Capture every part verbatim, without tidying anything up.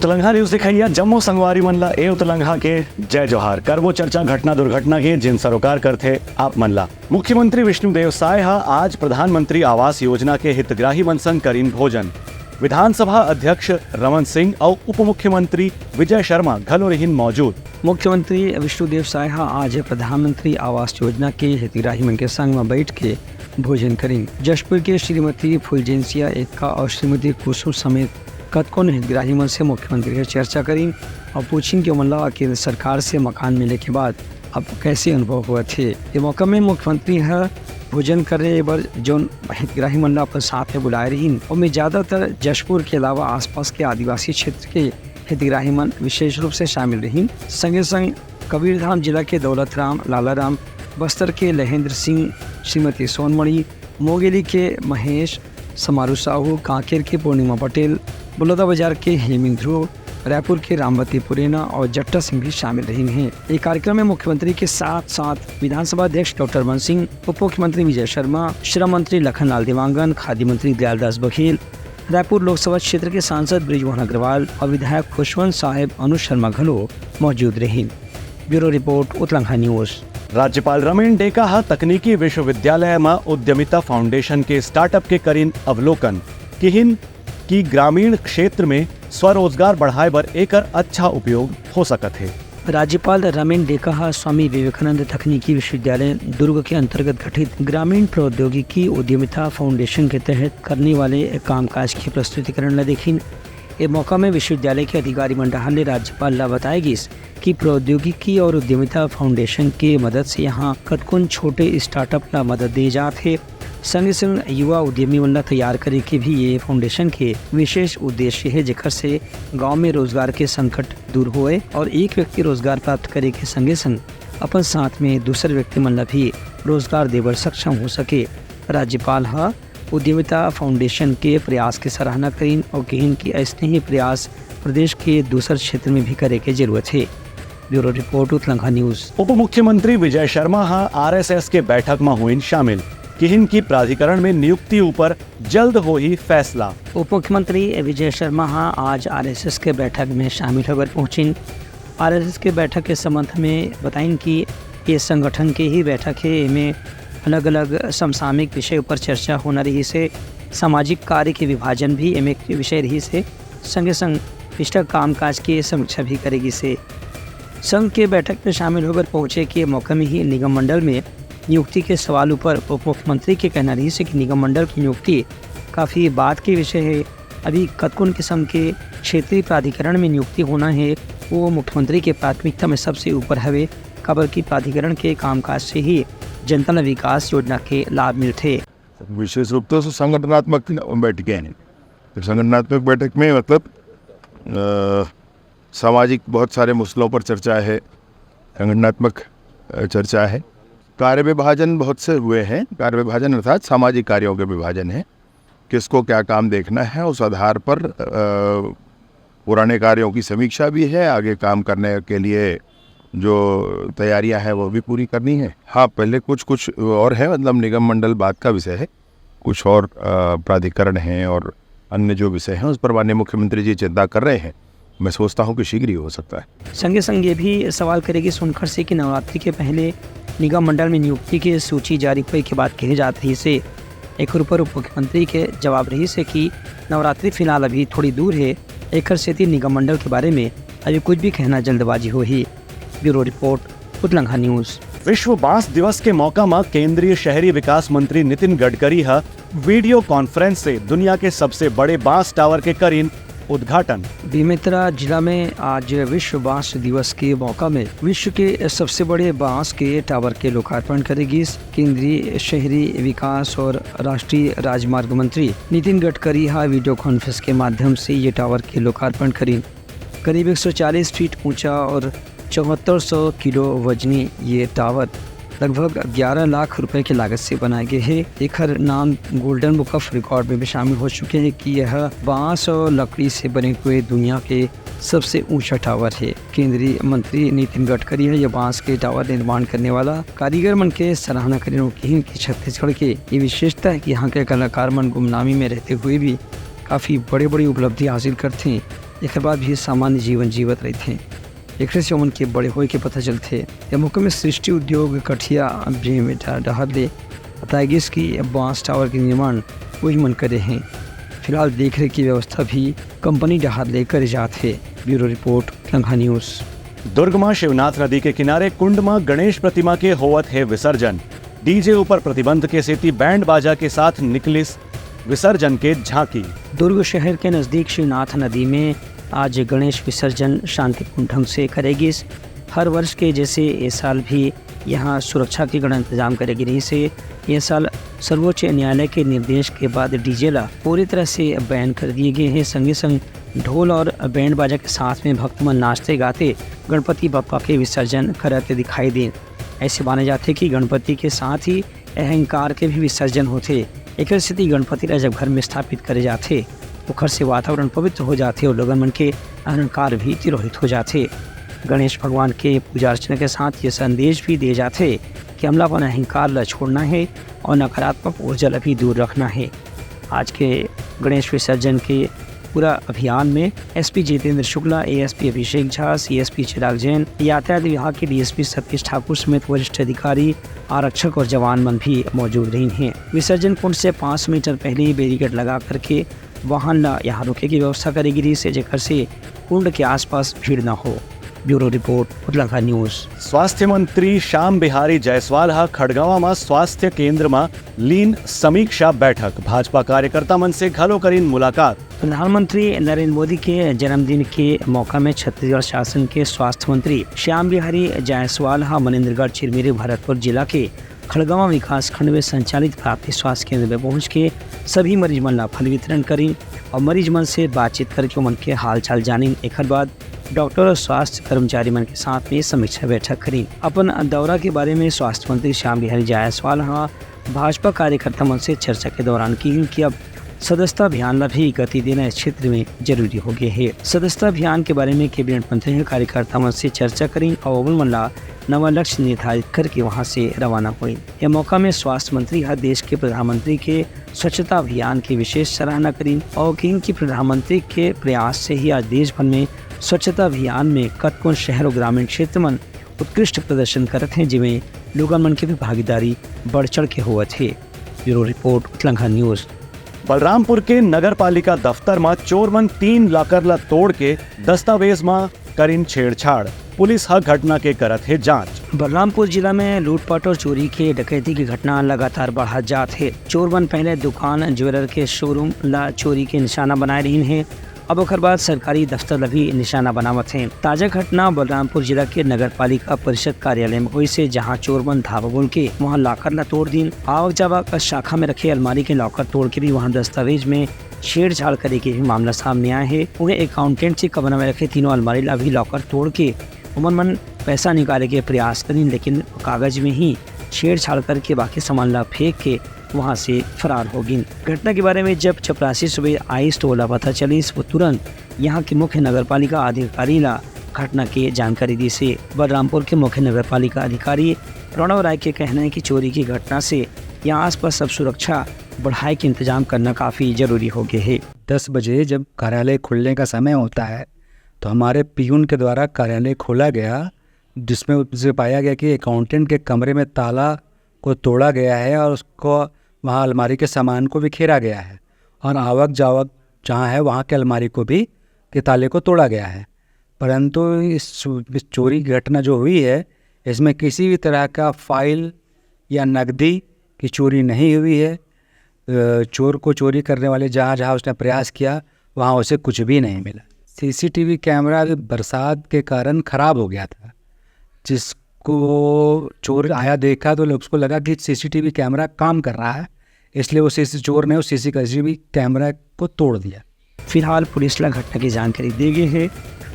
उतलंघा news देखइया जम्मो संगवारी मन ला ए उतलंघा के जय जोहार। करबो चर्चा घटना दुर्घटना के, जेन सरोकार करथे आप मन ला। मुख्यमंत्री विष्णुदेव साय ह आज प्रधानमंत्री आवास योजना के हितग्राही मन संग करिन भोजन। विधानसभा अध्यक्ष रमन सिंह अउ उप मुख्यमंत्री विजय शर्मा घलो रहिन मौजूद। मुख्यमंत्री विष्णुदेव साय ह आज प्रधानमंत्री आवास योजना के हितग्राही मन के संग म बैठ के भोजन करिन। जशपुर के श्रीमती फुलजेंसिया एक्का अउ श्रीमती कुसुम समेत कतकोन हितग्राही मन से मुख्यमंत्री ह चर्चा करिन अउ पूछिन कि ओमन ला केंद्र सरकार से मकान मिले के बाद अब कैसे अनुभव होवत हे। ये मौका में मुख्यमंत्री ह भोजन करे बर जौन हितग्राही मन ला अपन साथ में बुलाए रहिन, ओमे ज्यादातर जशपुर के अलावा आसपास के आदिवासी क्षेत्र के हितग्राही मन विशेष रूप से शामिल रहिन। संगे संग कबीरधाम जिला के दौलतराम, लालाराम, बस्तर के लहेंद्र सिंह, श्रीमती सोनमणि, मोगेली के महेश, समारू साहू, कांकेर के पूर्णिमा पटेल, बलौदाबाजार के हेमिंद ध्रुव, रायपुर के रामवती पुरेना और जट्टा सिंह भी शामिल रहिन हे। ये कार्यक्रम में मुख्यमंत्री के साथ साथ विधानसभा अध्यक्ष डॉक्टर रमन सिंह, उप मुख्यमंत्री विजय शर्मा, श्रम मंत्री लखन लाल देवांगन, खाद्य मंत्री दयालदास बघेल, रायपुर लोकसभा क्षेत्र के सांसद बृजमोहन अग्रवाल और विधायक खुशवंत साहेब अनु शर्मा घलो मौजूद रहिन। ब्यूरो रिपोर्ट, उतलंघा न्यूज। राज्यपाल रमेन डेका ह तकनीकी विश्वविद्यालय म उद्यमिता फाउंडेशन के स्टार्टअप के करिन अवलोकन। किहिन कि ग्रामीण क्षेत्र में स्वरोजगार बढ़ाए बर एकर अच्छा उपयोग हो सकत हे। राज्यपाल रमेन डेका ह स्वामी विवेकानंद तकनीकी विश्वविद्यालय दुर्ग के अंतर्गत गठित ग्रामीण प्रौद्योगिकी उद्यमिता फाउंडेशन के तहत करने वाले कामकाज के प्रस्तुतिकरण ल देखिन। ए मौका में विश्वविद्यालय के अधिकारी मन डहार ले राज्यपाल ला बताए गिस कि प्रौद्योगिकी और उद्यमिता फाउंडेशन के मदद से यहाँ कतकोन छोटे स्टार्टअप ला मदद दे जात हे। संगे संग युवा उद्यमी मन ला तैयार करे के भी ये फाउंडेशन के विशेष उद्देश्य हे, जेकर से गांव में रोजगार के संकट दूर होए और एक व्यक्ति रोजगार प्राप्त करे के संगे संग अपन साथ में दूसर व्यक्ति मन ला भी रोजगार देबर सक्षम हो सके। राज्यपाल ह उद्यमिता फाउंडेशन के प्रयास के सराहना करिन और कहिन कि ऐसने ही प्रयास प्रदेश के दूसर क्षेत्र में भी करे के जरूरत हे। ब्यूरो रिपोर्ट, उतलंघा न्यूज। उप मुख्यमंत्री विजय शर्मा ह आरएसएस के बैठक म होइन शामिल। किहिन कि प्राधिकरण में नियुक्ति ऊपर जल्द होही फैसला। उप मुख्यमंत्री विजय शर्मा ह आज आरएसएस के बैठक में शामिल होकर पहुंचिन। आरएसएस के बैठक के संबंध में बताइन कि ये संगठन के ही बैठक हे, एमे अलग-अलग समसामयिक विषय ऊपर चर्चा होना रहिस हे। सामाजिक कार्य के विभाजन भी एमे एक विषय रहिस हे। संगे संग पिछला कामकाज के समीक्षा भी करे गिस हे। संघ के बैठक में शामिल होकर पहुंचे के मौका में ही निगम मंडल में नियुक्ति के सवाल ऊपर उप मुख्यमंत्री के कहना रहिस हे कि निगम मंडल की नियुक्ति काफी बाद के विषय हे। अभी कतकोन किसम के क्षेत्रीय प्राधिकरण में नियुक्ति होना हे, वो मुख्यमंत्री के प्राथमिकता में सबसे ऊपर हवे, काबर कि प्राधिकरण के कामकाज से ही जनता ल विकास योजना के लाभ मिलथे। विशेष रूप से संगठनात्मक बैठकें हैं। तो संगठनात्मक बैठक में मतलब, अ, सामाजिक बहुत सारे मुद्दों पर चर्चा है, संगठनात्मक, अ, चर्चा है। कार्य विभाजन बहुत से हुए हैं। कार्य विभाजन अर्थात सामाजिक कार्यों के विभाजन है, किसको क्या काम देखना है, उस आधार पर, अ, पुराने कार्यों की समीक्षा भी है, आगे काम करने के लिए जो तैयारियां हैं वो भी पूरी करनी है। हाँ, पहले कुछ, कुछ और है, मतलब निगम मंडल बाद का विषय है, कुछ और, अ, प्राधिकरण हैं और अन्य जो विषय हैं उस पर माननीय मुख्यमंत्री जी चिंता कर रहे हैं। मैं सोचता हूँ कि शीघ्र ही हो सकता है। संगे संग ये भी सवाल करे गिस उनकर से कि नवरात्रि के पहले निगम मंडल में नियुक्ति के सूची जारी होए के बात कहे जात रहिस हे। एकर ऊपर उप मुख्यमंत्री के जवाब रहिस हे कि नवरात्रि फिलहाल अभी थोड़ी दूर हे, एकर सेती निगम मंडल के बारे में अभी कुछ भी कहना जल्दबाजी होही। ब्यूरो रिपोर्ट, उतलंघा न्यूज। विश्व बांस दिवस के मौका म केंद्रीय शहरी विकास मंत्री नितिन गडकरी ह वीडियो कॉन्फ्रेंस से दुनिया के सबसे बड़े बांस टावर के करिन उद्घाटन। बेमेतरा जिला में आज विश्व बांस दिवस के मौका में विश्व के सबसे बड़े बांस के टावर के लोकार्पण करे गिस। केंद्रीय शहरी विकास और राष्ट्रीय राजमार्ग मंत्री नितिन गडकरी हा वीडियो कॉन्फ्रेंस के माध्यम से ये टावर के लोकार्पण करिन। करीब एक सौ चालीस फीट ऊंचा और चौहत्तर सौ किलो वजनी ये टावर लगभग ग्यारह लाख रुपए के लागत से बनाए गए हे। एखर नाम गोल्डन बुक ऑफ रिकॉर्ड में भी शामिल हो चुके हैं कि यह बांस और लकड़ी से बने हुए दुनिया के सबसे ऊंचा टावर है। केंद्रीय मंत्री नितिन गडकरी है यह बांस के टावर निर्माण करने वाला कारीगर मन के सराहना करें और कहें कि छत्तीसगढ़ के ये विशेषता है कि यहाँ के कलाकार मन गुमनामी में रहते हुए भी काफ़ी बड़े-बड़े उपलब्धि हासिल करथे। एकर बाद भी सामान्य जीवन जीवत रहिथे। एकरे से ओमन के बड़े होए के पता चलथे। ए मौका में सृष्टि उद्योग कठिया भीम डा-, डहर ले बताए गिस कि बांस टावर के निर्माण वही मन करे हें। फिलहाल देखरेख की व्यवस्था भी कंपनी डहर ले करे जात हे। Bureau report, Lanka news. Durg म शिवनाथ नदी के किनारे कुंड म गणेश प्रतिमा के होवत हे विसर्जन। डीजे ऊपर प्रतिबंध के सेती बैंड बाजा के साथ निकलिस विसर्जन के झांकी। दुर्ग शहर के नजदीक शिवनाथ नदी में आज गणेश विसर्जन शांतिपूर्ण ढंग से करे गिस। हर वर्ष के जैसे ये साल भी यहाँ सुरक्षा के कड़ा इंतजाम करे गे रहिस हे। ये साल सर्वोच्च न्यायालय के निर्देश के बाद डीजे ला पूरी तरह से बैन कर दिए गए हैं। संगे संग ढोल और बैंड बाजा के साथ में भक्त मन नाचते गाते गणपति बप्पा के विसर्जन करत दिखाई दे। ऐसे माने जाथे कि गणपति के साथ ही अहंकार के भी विसर्जन होथे। एकर सेती गणपति ला जब घर में स्थापित करे जाथे, ओखर से वातावरण पवित्र हो जाथे और लोगन मन के अहंकार भी तिरोहित हो जाथे। गणेश भगवान के पूजा अर्चना के साथ ये संदेश भी दिए जाथे कि हमला अपन अहंकार ला छोड़ना है और नकारात्मक ऊर्जा ला भी दूर रखना है। आज के गणेश विसर्जन के पूरा अभियान में SP Jitendra Shukla, ASP Abhishek Jha, CSP चिराग जैन, यातायात विभाग के डीएसपी सतीश ठाकुर समेत वरिष्ठ अधिकारी, आरक्षक और जवान मन भी मौजूद रहिन हे। विसर्जन कुंड से पाँच सौ मीटर पहले ही बैरिकेड लगा करके वाहन ला यहाँ रोके की व्यवस्था करे गे रहिस हे, जेकर से कुंड के आसपास भीड़ न हो। ब्यूरो रिपोर्ट, उतलाखंड न्यूज़। स्वास्थ्य मंत्री श्याम बिहारी जायसवाल ह खड़गवां म स्वास्थ्य केंद्र म लीन समीक्षा बैठक, भाजपा कार्यकर्ता मन से घलो करिन मुलाकात। प्रधानमंत्री नरेंद्र मोदी के जन्मदिन के मौका में छत्तीसगढ़ शासन के स्वास्थ्य मंत्री श्याम बिहारी जायसवाल ह मनेंद्रगढ़, चिरमिरी, भरतपुर जिला के खड़गवां विकासखंड में संचालित प्राथमिक स्वास्थ्य केंद्र में पहुंच के सभी मरीज मन ला फल वितरण करिन और मरीज मन से बातचीत करके ओमन के हालचाल जानिन। एकर बाद डॉक्टर और स्वास्थ्य कर्मचारी मन के साथ में समीक्षा बैठक करिन। अपन दौरा के बारे में स्वास्थ्य मंत्री श्याम बिहारी जायसवाल ह भाजपा कार्यकर्ता मन से चर्चा के दौरान किहिन कि अब सदस्यता अभियान ला भी गति देना इस क्षेत्र में जरूरी हो गए हे। सदस्यता अभियान के बारे में कैबिनेट मंत्री ह कार्यकर्ता मन से चर्चा करिन और ओमन मन ला नवा लक्ष्य निर्धारित करके वहां से रवाना होइस। यह मौका में स्वास्थ्य मंत्री ह देश के प्रधानमंत्री के स्वच्छता अभियान की विशेष सराहना करिन और किहिन कि प्रधानमंत्री के प्रयास से ही आज देश भर में स्वच्छता अभियान में कतकोन शहर और ग्रामीण क्षेत्र मन उत्कृष्ट प्रदर्शन करत हें, जिमें लोगन मन के भी भागीदारी बढ़ चढ़ के होवत हे। ब्यूरो रिपोर्ट, उतलाखंड न्यूज़। बलरामपुर के नगर पालिका दफ्तर म चोर मन तीन लॉकर ला तोड़ के दस्तावेज म करिन छेड़छाड़। पुलिस ह घटना के करत हे जांच। बलरामपुर जिला में लूटपाट और चोरी के डकैती की घटना लगातार बढ़त जात हे। चोर मन पहले दुकान, ज्वेलर के शोरूम ला चोरी के निशाना बनाए रहिन हे। अब ओकर बाद सरकारी दफ्तर ला भी निशाना बनावत हे। ताजा घटना बलरामपुर जिला के नगर पालिका परिषद कार्यालय में होइस हे, जहां चोर मन धावा बोल के वहां लॉकर ला तोड़ दिन। आवक जावक शाखा में रखे अलमारी के लॉकर तोड़ के भी वहां दस्तावेज में छेड़छाड़ करे के भी मामला सामने आए हे। उहें अकाउंटेंट के कमरा में रखे तीनों अलमारी ला भी लॉकर तोड़ के ओमन मन पैसा निकाले के प्रयास करिन, लेकिन कागज में ही छेड़छाड़ करके बाकी सामान ला फेंक के वहां से फरार हो गिन। घटना के बारे में जब चपरासी सुबह आइस तो ओला पता चलिस, वो तुरंत यहाँ के मुख्य नगर पालिका अधिकारी ला घटना के जानकारी दिस हे। बलरामपुर के मुख्य नगर पालिका अधिकारी प्रणव राय के कहना है कि चोरी की घटना से यहाँ आसपास सब सुरक्षा बढ़ाए के इंतजाम करना काफी जरूरी हो गए हे। दस बजे जब कार्यालय खुलने का समय होता है, तो हमारे पियून के द्वारा कार्यालय खोला गया, जिसमें उसे पाया गया कि अकाउंटेंट के कमरे में ताला को तोड़ा गया है और उसको, वहाँ अलमारी के सामान को बिखेरा गया है और आवक जावक जहाँ है, वहाँ के अलमारी को भी, के ताले को तोड़ा गया है। परंतु इस चो-, इस चोरी की घटना जो हुई है, इसमें किसी भी तरह का फाइल या नकदी की चोरी नहीं हुई है। अ, चोर को चोरी करने वाले जहाँ, जहाँ उसने प्रयास किया, वहाँ उसे कुछ भी नहीं मिला। सीसीटीवी कैमरा अभी बरसात के कारण खराब हो गया था, जिसको चोर आया, देखा तो उसको लगा कि सीसीटीवी कैमरा काम कर रहा है, इसलिए वो सीसी, चोर ने उस सीसीटीवी कैमरा को तोड़ दिया। फिलहाल पुलिस ला घटना की जानकारी दे गे हे।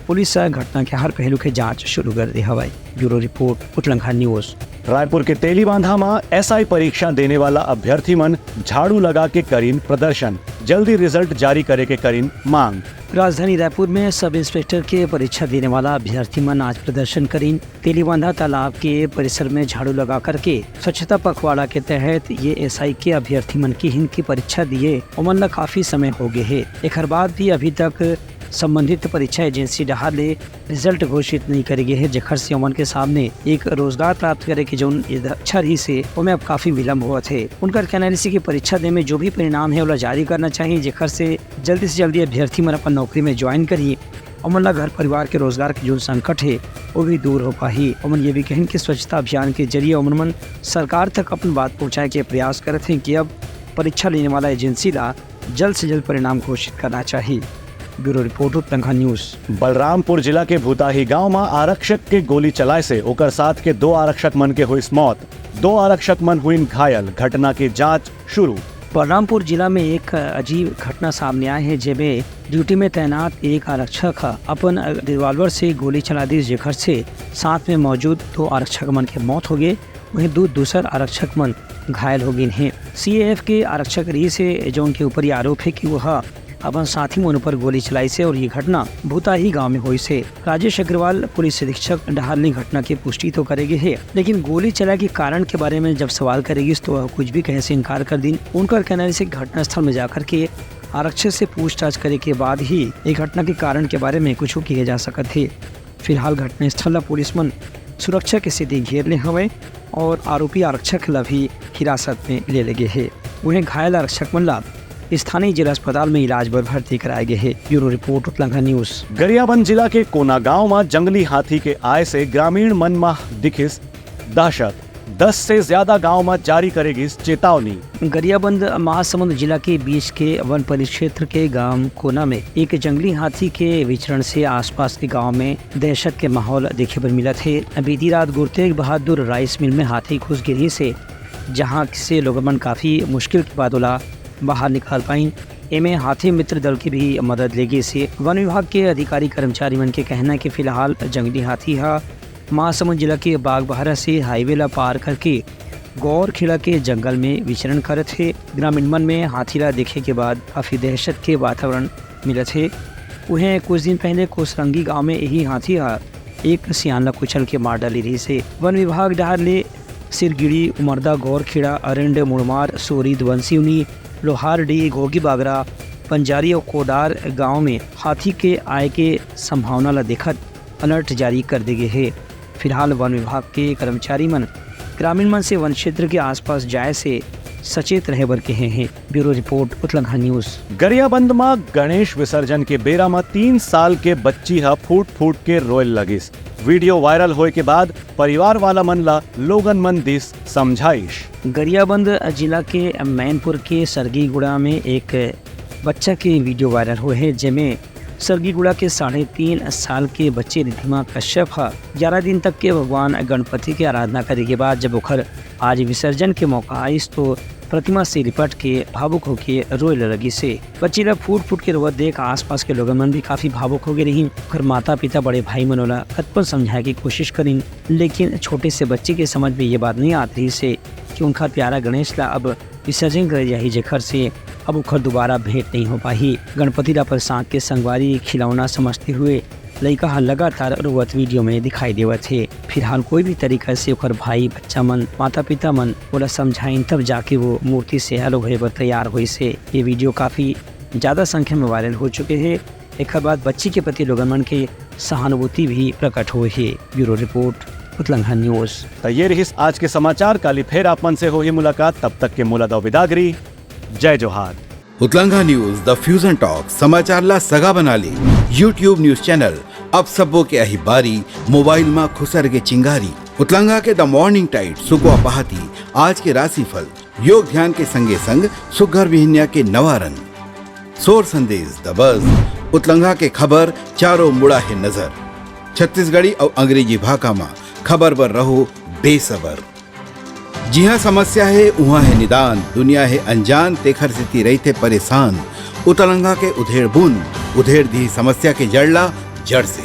पुलिस ह घटना के हर पहलू के जांच शुरू कर दे हवय। ब्यूरो रिपोर्ट, उतलाखंड न्यूज़। रायपुर के तेलीबांधा म एसआई परीक्षा देने वाला अभ्यर्थी मन झाड़ू लगा के करिन प्रदर्शन, जल्दी रिजल्ट जारी करे के करिन मांग। राजधानी रायपुर में सब इंस्पेक्टर के परीक्षा देने वाला अभ्यर्थी मन आज प्रदर्शन करिन। तेलीबांधा तालाब के परिसर में झाड़ू लगा करके स्वच्छता पखवाड़ा के तहत ये एसआई के अभ्यर्थी मन किहिन कि परीक्षा दिए ओमन ला काफी समय हो गए हे, एकर बाद भी अभी तक संबंधित परीक्षा एजेंसी डहार ले रिजल्ट घोषित नहीं करे गे हे, जेखर से ओमन के सामने एक रोजगार प्राप्त करे के जौन इच्छा रहिस हे, ओमे अब काफी विलंब होवत हे। उनकर कहना रहिस कि परीक्षा दे में जो भी परिणाम हे, ओला जारी करना चाहिए, जेखर से जल्दी से जल्दी अभ्यर्थी मन अपन नौकरी में ज्वाइन करही। ओमन ला घर परिवार के रोजगार के जौन संकट हे, वो भी दूर हो पाही। ओमन ये भी कहिन कि स्वच्छता अभियान के जरिए ओमन मन सरकार तक अपन बात पहुंचाए के प्रयास करत हें कि अब परीक्षा लेने वाला एजेंसी ला जल्द से जल्द परिणाम घोषित करना चाहिए। ब्यूरो रिपोर्ट, उतलंघा न्यूज। बलरामपुर जिला के भूताही गांव म आरक्षक के गोली चलाए से ओकर साथ के दो आरक्षक मन के होइस मौत, दो आरक्षक मन हुइन घायल। घटना के जांच शुरू। बलरामपुर जिला में एक अजीब घटना सामने आए हे, जेमे ड्यूटी में तैनात एक आरक्षक ह अपन रिवॉल्वर से गोली चला दिस, जेखर से साथ में मौजूद दो आरक्षक मन के मौत हो गे। वहीं दू दूसर आरक्षक मन घायल हो गिन हे। सीएएफ के आरक्षक रहिस हे, जौन के ऊपर ये आरोप हे कि वो ह अपन साथी मन ऊपर गोली चलाइस हे और ये घटना भूताही गांव में होइस हे। राजेश अग्रवाल, पुलिस अधीक्षक डहार ले घटना के पुष्टि तो करे गे हे, लेकिन गोली चलाए के कारण के बारे में जब सवाल करे गिस, तो वह कुछ भी कहे से इनकार कर दिन। उनकर कहना रहिस कि घटनास्थल में जाकर के आरक्षक से पूछताछ करे के बाद ही ये घटना के कारण के बारे में कुछ किया जा सकत हे। फिलहाल घटनास्थल ला पुलिस मन सुरक्षा के सेती घेर ले हवय और आरोपी आरक्षक ला भी हिरासत में ले ले गे हे। उहें, घायल आरक्षक मन ला स्थानीय जिला अस्पताल में इलाज बर भर्ती कराए गे हे। ब्यूरो रिपोर्ट, उतलंघा न्यूज। गरियाबंद जिला के कोना गांव म जंगली हाथी के आए से ग्रामीण मन म दिखिस दहशत। दस से ज्यादा गांव म जारी करे गिस चेतावनी। गरियाबंद महासमुंद जिला के बीच के वन परिक्षेत्र के गांव कोना में एक जंगली हाथी के विचरण से आसपास के गांव में दहशत के माहौल देखे बर मिलत हे। बीती रात गुरु तेग बहादुर राइस मिल में हाथी घुस गिस हे, जहां से लोगन मन काफी मुश्किल के बाद ओला बाहर निकाल पाइन। एमे हाथी मित्र दल की भी मदद ले गिस हे। वन विभाग के अधिकारी कर्मचारी मन के कहना हे कि फिलहाल जंगली हाथी ह महासमुंद जिला के बागबाहरा से हाईवे ला पार करके गौरखेड़ा के जंगल में विचरण करत हे। ग्रामीण मन में हाथी ला देखे के बाद काफी दहशत के वातावरण मिलत हे। उहें, कुछ दिन पहले कोसरंगी गांव में यही हाथी ह एक सियान ला कुचल के मार डाले रहिस हे। वन विभाग डहार ले सिरगिड़ी, उमरदा, गौरखेड़ा, अरिंड, मुड़मार, सोरी, दुबंसिवनी, लोहारडीह, घोगी बागरा, पंजारी और कोडार गांव में हाथी के आए के संभावना ला देखत अलर्ट जारी कर दे गे हे। फिलहाल वन विभाग के कर्मचारी मन ग्रामीण मन से वन क्षेत्र के आसपास जाए से सचेत रहे बर कहे हे। ब्यूरो रिपोर्ट, उतलंघा न्यूज। गरियाबंद म गणेश विसर्जन के बेरा म तीन साल के बच्ची ह फूट फूट के रोए लगिस। वीडियो वायरल होए के बाद परिवार वाला मन ला लोगन मन दिस समझाइश। गरियाबंद जिला के मैनपुर के सरगीगुड़ा में एक बच्चा के वीडियो वायरल होए हे, जेमे सरगीगुड़ा के साढ़े तीन साल के बच्चे रिधिमा कश्यप ह ग्यारह दिन तक के भगवान गणपति के आराधना करे के बाद जब ओखर आज विसर्जन के मौका आइस, तो प्रतिमा से लिपट के भावुक होके रोए ल लगिस हे। बच्ची ल फूट फूट के रोवत देख आसपास के लोगन मन भी काफी भावुक हो गे रहिन। ओखर माता पिता, बड़े भाई मन ओला कतको समझाए के कोशिश करिन, लेकिन छोटे से बच्ची के समझ में ये बात नहीं आत रहिस हे कि उनखर प्यारा गणेश ला अब विसर्जन करे जाही, जेखर से अब ओखर दोबारा भेंट नहीं हो पाही। गणपति ला अपन साथ के संगवारी, खिलौना समझते हुए लइका ह लगातार रोवत वीडियो में दिखाई देवत हे। फिलहाल कोई भी तरीका से ओखर भाई, बच्चा मन, माता पिता मन ओला समझाइन, तब जाके वो मूर्ति से अलग होए बर तैयार होइस हे। ये वीडियो काफी ज्यादा संख्या में वायरल हो चुके हे। एकर बाद बच्ची के प्रति लोगन मन के सहानुभूति भी प्रकट होए हे। ब्यूरो रिपोर्ट, उतलंघा न्यूज। त ये रहिस आज के समाचार। काली फेर आप मन से होही मुलाकात, तब तक के मोला दव बिदागरी। जय जोहार। उतलंघा न्यूज, द फ्यूजन टॉक, समाचार ला सगा बना ले। YouTube न्यूज चैनल, अब सबो के आही बारी, मोबाइल मा खुसर के चिंगारी। उतलंघा के द मॉर्निंग टाइट, सुकवा पहाती, आज के राशिफल, योग ध्यान के संगे संग सुघर बिहनिया के नवा रंग। सोर संदेश, द बज, उतलंघा के खबर, चारों मुड़ा हे नजर। छत्तीसगढ़ी अउ अंग्रेजी भाखा मा खबर बर रहो बेसबर। जिहाँ समस्या हे, उहाँ हे निदान, दुनिया हे अनजान, तेखर सेती रहिथे परेशान। उतलंघा के उधेड़ बुन, उधेड़ दिही समस्या के जड़ ला जड़ से।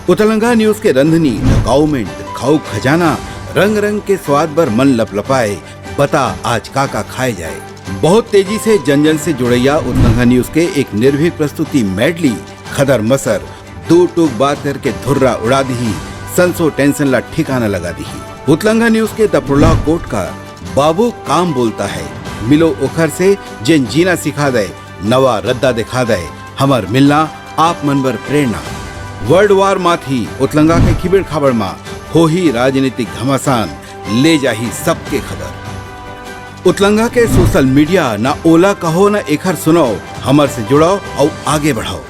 उतलंघा न्यूज के रंधनी, द काउमेंट, खाऊ खजाना, रंग रंग के स्वाद बर मन लपलपाए, बता आज का का खाए जाए। बहुत तेजी से जन जन से जुड़ैया उतलंघा न्यूज के एक निर्भीक प्रस्तुति मेडली, खदर मसर, दू टूक बात करके धुर्रा उड़ा दिही, संसो टेंशन ला ठिकाना लगा दिही। उतलंघा न्यूज के द प्रोलॉग कोट का बाबू काम बोलता है, मिलो ओखर से जेन जीना सिखा दे, नवा रद्दा दिखा दे, हमर मिलना आप मन बर प्रेरणा। वर्ल्ड वार माथी उतलंगा के खिबेड़ खाबड़ मा होही राजनीतिक घमासान, ले जाही सबके खबर। उतलंगा के सोशल मीडिया, ना ओला कहो, ना एखर सुनाओ, हमर से जुड़ाओ अउ आगे बढ़ाओ।